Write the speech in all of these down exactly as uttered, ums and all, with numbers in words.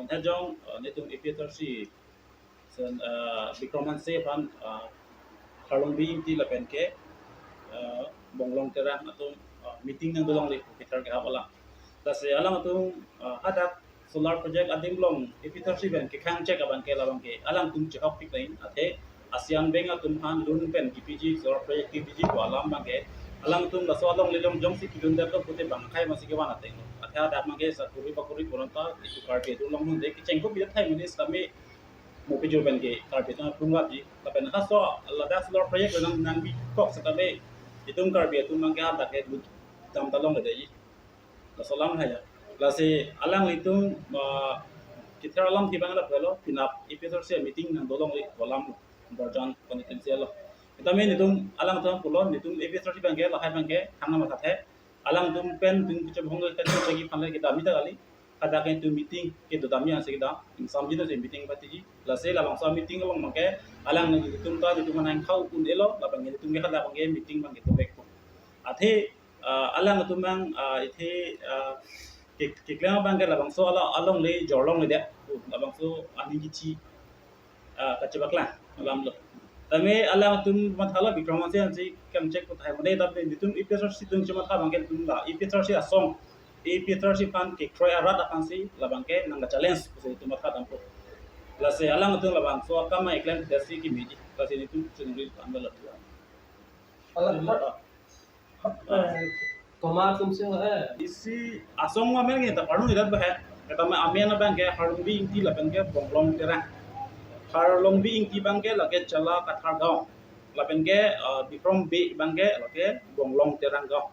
Ajong, uh, netum A P H R C, sen, uh, Bikram Hanse aphan, uh, Harlongbi Ingti lapen ke, uh, Bonglong Terang atum, uh, meeting nangdolongle pu kethar kehap alam. Lasi alangtum, uh, hadak solar project adim along A P H R C pen kekhang chek abang ke labang ke alangtum chehok pik lain athe ASEAN Bank atum aphan loan pen kipiji, solar project kipiji pu alam abang ke alangtum laso alongle along jongsi kidun detlo pute bang akhai masi kevan ateng lo. Athe hadak abang ke sakuri bakuri puron ta isu Karbi atum along hunde kecheng ko bidat hai mene sitame mo pejor pen ke Karbi atum aphrang vapji. Lapen halaso ladak solar project nang nangbi kok sitame itum Karbi atum abang ke hadak ke dam ta longledeji. Laso alam hai ya. Lasi alanglitum, ah, kethar alam thibang la pelo, penap A P H R C meeting nangdolongle pu alam Borjan constituency along. Sitame netum alangtum pulo, netum A P H R C abang ke, lahai abang ke, hang nama thathe. Alangtum pen, tum kechebong ke, kechebong ke, panle kedamji ta kali. Hadak ke netum meeting kedodamji ansi kedam, ingsamji ta si meeting patiji. Lasi labangso meeting along abang ke, alangtum ta, netum nangkhau un-elo, labang ke netum ke hadak abang ke meeting abang ke dovek po. Athe, ah, alangtum abang, ah, ithe, ah, ke, keklem abang ke labangso ala alongle jorlongle dia. Uh, labangso aning kichi, ah, kachebaklang alam lo. Tame alangtum mathalo Bikram Hanse ansi kangchek ko tahai mane, tapi netum A P H R C atum chematha abang ke netum la A P H R C asong, A P H R C aphan kekroi arat aphansi labang ke nang challenge pusi netum matha dampo. Lasi alangtum labangso akam eklem dasi kemeji. Lasi netum chenuri ambil la. Alam, ah, Komat atum si ho, eh. Isi asong amen ke ta parnu idat bah. Kata ma amen abang ke Harlongbi Ingti lapen ke Bonglong Terang. Harlongbi Ingti abang ke lake Chala Kathar Gaon. Lapen ke, eh, Bikram Bey abang ke lake Bonglong Terang Gaon.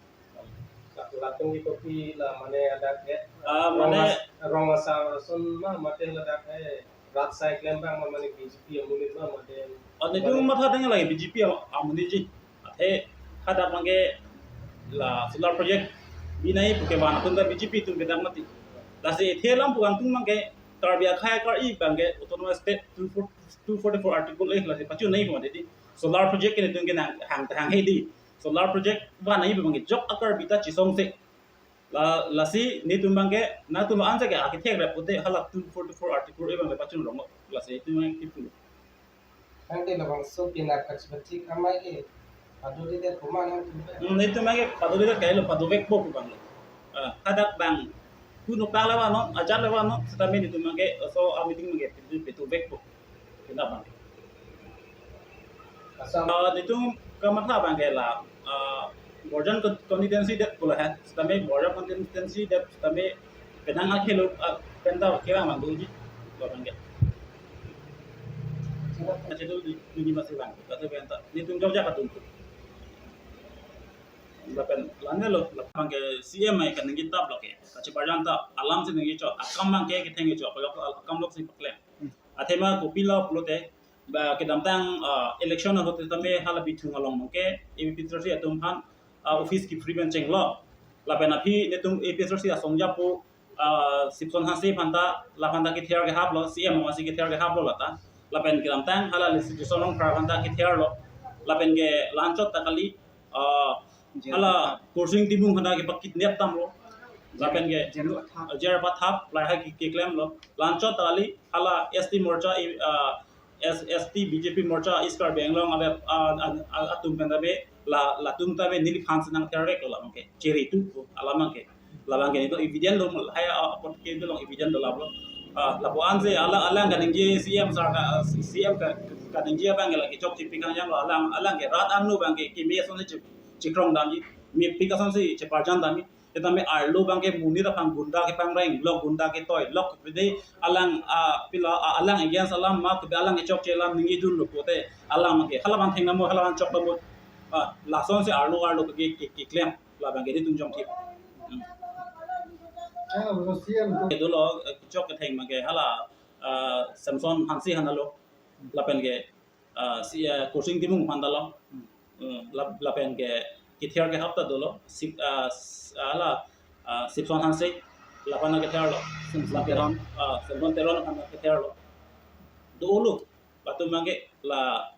Latum itu pi la mane ada ke. Ah, rong mane as-, rong asar ason ma mate ladak, eh. Rat sai klem abang ma mane B J P amonit ma mate. Oh, netum matha deng lagi B J P am-, amonit ji. Athe hadak abang ke la solar project binai pu kevan atum ta B J P atum kedam mati. Lasi athe alam pu atum abang ke Karbi akhai akar-i abang ke Autonomous State two four, two forty-four article eh lasi pachun nai pu mati di. Solar project ke netum ke nang hang hang he di. Solar project banai pu abang ke jok akar bita chisong se. La, lasi netum abang ke, nangtum ansa ke akethek rap pute hala two forty-four article abang le pachun rong, lasi netum abang ke kipu. Nang te labangso penap kachibachik amei ke padodedet komat nangtum. Hmm, netum abang ke padodedet kailo, padovek po pu abang lo. Ah, hadak abang. Kuno pang la vano, ajat la vano, sitame netum abang ke, so a meeting abang ke, pitu, pitu vek po. Penap abang. Asam. Ah, netum kamatha abang ke la, ah, Borjan con-, constituency det pulo ha. Sitame Borjan constituency det sitame penang akhelo, ah, penta kevang abang doji. Lo abang ke. Ache do di, di masih abang. Kata penta. Netum jok jak atum. Lapen lane lo, labang ke C M ai kaningje tap lo ke. Kacheparjan tap, alam si ningje chok, akam abang ke ketheng chok, lok, akam loksi paklem. Athema kopilo pulote, ba kedamtang, ah, election ahut tame hala Bithung along abang ke, A P H R C atum aphan, ah, office kepri pen chenglo. Lapen aphi netum A P H R C asong japo, ah, Sipson Hanse aphan ta, laphan ta kether kehaplo, C M masi kether kehaplo lata. Lapen kedamtang hala Lisi Tisong Rongphar aphan ta ketherlo. Lapen ke la-anchot ta kali, ah, hala Kursing Timung aphan ta kepakidnap damlo. Lapen ke Jenu athap. Jer athap, lahai ke, keklemlo. La-anchot ta kali, hala S T Morcha, ah, S-, S T B J P Morcha, East Karbi Anglong, abe, ah, ah, ah, atum pen ta be, la, latum ta be neliphan si nangther veklo labang ke. Chiri tu, alam abang ke. Labang ke netum evident do, lahai, ah, apot kedo along evident do lablo. Ah, lapu-an si alang, alang kaningje C M sar ka, C M ka, kaningje abang ke lake chokche pi kangjang lo, alang, alang ke rat angno abang ke, keme asonsi che, chekrong damji, mepik asonsi cheparjan damji. Sitame arlo abang ke monit aphan gunda kepangreng, lok gunda ketoi, lok pede alang, ah, pilo, ah, alang against alam ma, pede alang kechokche alam ningje dunlo pute, alang abang ke, hala abang theng namo, hala abang chok namo, ah, lasonsi arlo, arlo ke, ke, keklem. Labang ke netum jongthip. Hmm. Ah, lo C M tu. Kedolo, eh, chok ketheng abang ke hala, ah, Samson Hanse aphan ta lo. Lapen ke, ah, si, ah, Kursing Timung aphan ta lo. Hmm. Hmm, lap-, lapen ke kether kehap ta dolo. Sip, ah, s-, ah, hala, ah, Sipson Hanse. Laphan ta ketherlo. Samson Teron. Ah, Samson Teron aphan ta ketherlo. Dolo. Latum abang ke la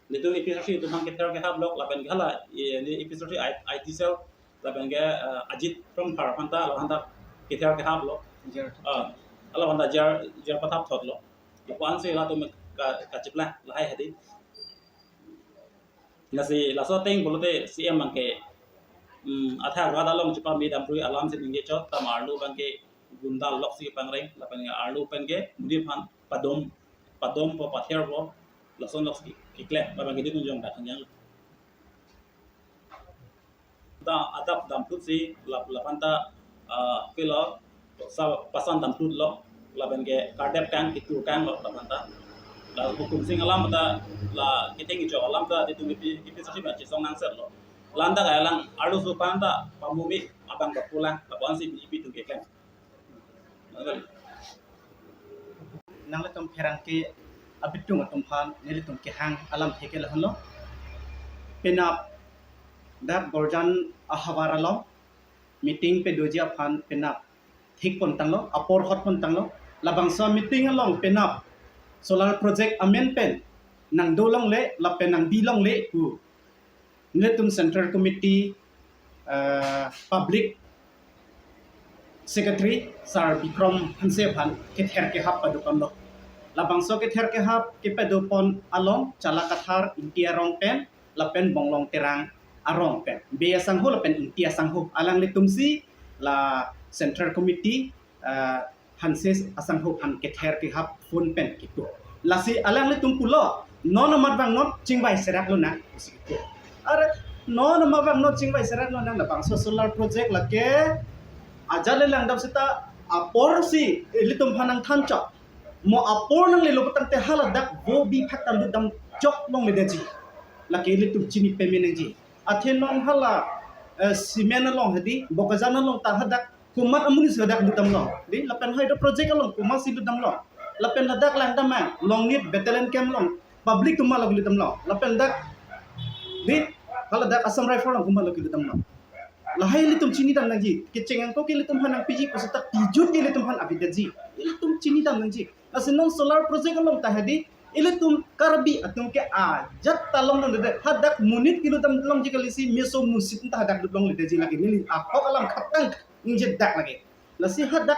netum A P H R C atum aphan kether kehaplo, lapen ke hala, eh, ne A P H R C I-, I T cell, lapen ke, eh, Ajit Rongphar aphan ta, laphan ta kether kehaplo. Jer. Ah, Alabang ta jar jar pathap thotlo. Lapu-ansi latum ka kachiplang lahai hadi. Lasi laso ateng pulote C M abangke, mm, athak rat along chepame damprui alamsi ningje chot, ta arlo abangke gunda loksi pangreng, lapen arlo penke mudi aphan padom, padom po, pather po, lason loksi keklem, abangke di tunjong dak hanjang. Ta adap damprutsi lap-, lapan ta, ah, pilo, sa pasan damprutlo, lapenke kardep kang, kitur kanglo lapan ta. La hukum sing alam ta, la kitheng kejok alam ta, di tung kipi, kipi sasi ba chesong nangsetlo. Lanta kaya lang, arlo su pan ta, pamumi, abang bapulang, lapu-ansi B J P tung keklem. Nangkali. Nanglitum pherangke abitung atum aphan nelitum kehang alamthe ke lahenlo. Penap dak Gorjan ahavar along meeting pedoji aphan penap thik pontanglo, apor hot pontanglo. Labangso meeting along penap solar project amen pen nangdo longle lapen nangbi longle pu nelitum Central Committee, eh, Public Secretary Sir Bikram Hanse aphan kether kehap padopon lo. Labangso kether kehap kepado pon along Chala Kathar Ingti arong pen lapen Bonglong Terang arong pen, Bey asangho lapen Ingti asangho, alanglitumsi la Central Committee, eh, Hanse asangho aphan kether kehap phone pen kepu. Lasi alanglitum pulo, non amat vangnon chingvai serak lonang, pusi kepu. Are, non amat vangnon chingvai serak lonang, labangso solar project lake ajat le langdam seta aporsi ilitum aphan nangthan chot. Mo apor nanglelo putangte haladak vo bi phak ta lutdam chok longledetji. Lake ilitum chini pame nangji. Athe non hala, eh, cement along hadi, Bokajan along ta hadak komat amonit si hadak lutdamlo. Di, lapen hydro project along komatsi lutdamlo. Lapen hadak langdam ma, Longnit battalion camp along public atum ma lo lutdamlo. Lapen dak, di, haladak Assam Rifle along komat lo lutdamlo. Lahai ilitum chinidam nangji. Kecheng angko ke ilitum aphan nangpiji, pusita pijut ke ilitum aphan avedetji. Ilitum chinidam nangji. Lasi non solar project along ta hadi, ilitum Karbi atum ke ajat ta longledetde, hadak monit kelutdam longji kalisi meso musit ta hadak lut longledetji lake, neli ahok alam khatang ningjedak lake. Lasi hadak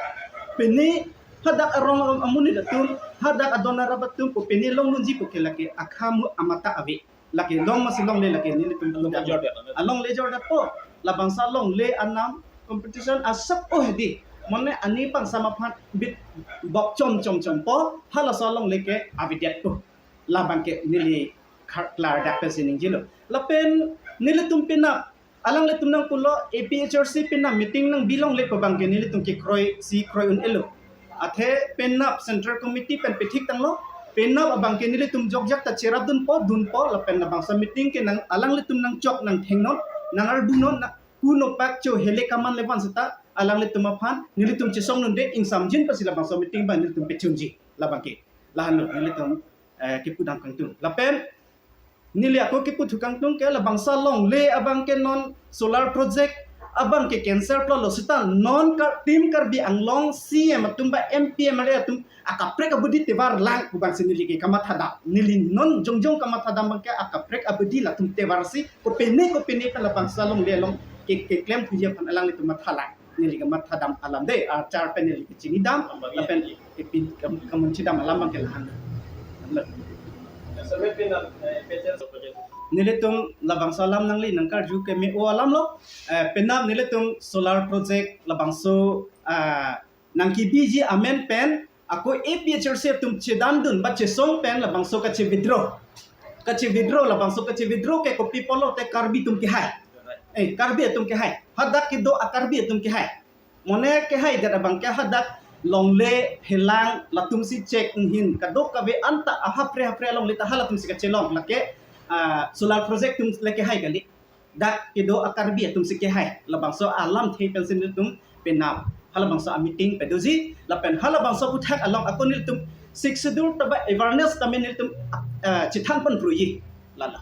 pine, hadak arong amonit atum, hadak adon arap atum pu pine longdunji pu ke lake akam amat ta ave. Lake long masi longle lake nelitum along lejor det. Along lejor detpo. Labangso longle anam competition asap oh di. Mane ani pangsam aphan bit bok chom chom chompo, halaso longle ke avedetpo. Labang ke neli khar-, klardak pensi ningjelo. Lapen nelitum penap, alanglitum nangpulo A P H R C penap meeting nangbi longle pu abangke nelitum kekroisi kroi un-elo. Athe penap Central Committee pen pethik tanglo, penap abangke nelitum jokjak ta cherapdunpo, dunpo, lapen labangso meeting ke nang alanglitum nangchok nangthengnon, nangardunon, na kuno pak cho hele kaman levan seta alanglitum aphan nelitum chesong nunde, ingsamjin pasi labangso meeting abang nelitum pechunji, labangke. Lahenlo nelitum, eh, kepudam kangtung. Lapen neli ako keputhu kangtung ke labangso longle abangke non solar project abangke cancel plotlo seta non Kar-, Team Karbi Anglong C M atum ba M P M L A atum akaprek abidi tevar lang pu abangsi neli ke kamathadam. Neli non jongjong kamathadam abangke akaprek abidi latum tevarsi kopine kopine pen labangso longle along ke, keklem thuji aphan alanglitum mathalang. Neli kamathadam alam de, achar pen neli kechinidam, lapen kepin kam-, kamunchidam alam abangke lahan. Nelitum labangso alam nangli nangkarju ke me-o alamlo, eh, penap nelitum solar project labangso, ah, nangkebiji amen pen, ako A P H R C atum chedandun ba chesong pen labangso kache-withdraw. Kache-withdraw, labangso kache-withdraw ke kopi pulote Karbi atum kehai. Eh, Karbi atum kehai. Hadak kedo a-Karbi atum kehai. Mane kehaidet abangke hadak longle, phelang, latumsi chek inghin. Kadokave anta ahapre hapre alongle ta halatumsi kachelong. Lake, ah, solar project atum le kehai kali. Dak kedo a-Karbi atumsi kehai. Labangso alamthe pensi nelitum penap halabangso a-meeting pedoji, lapen halabangso aputhak along ako nelitum Sixth Schedule ta ba awareness tame nelitum, eh, chethan ponpruji. Lala.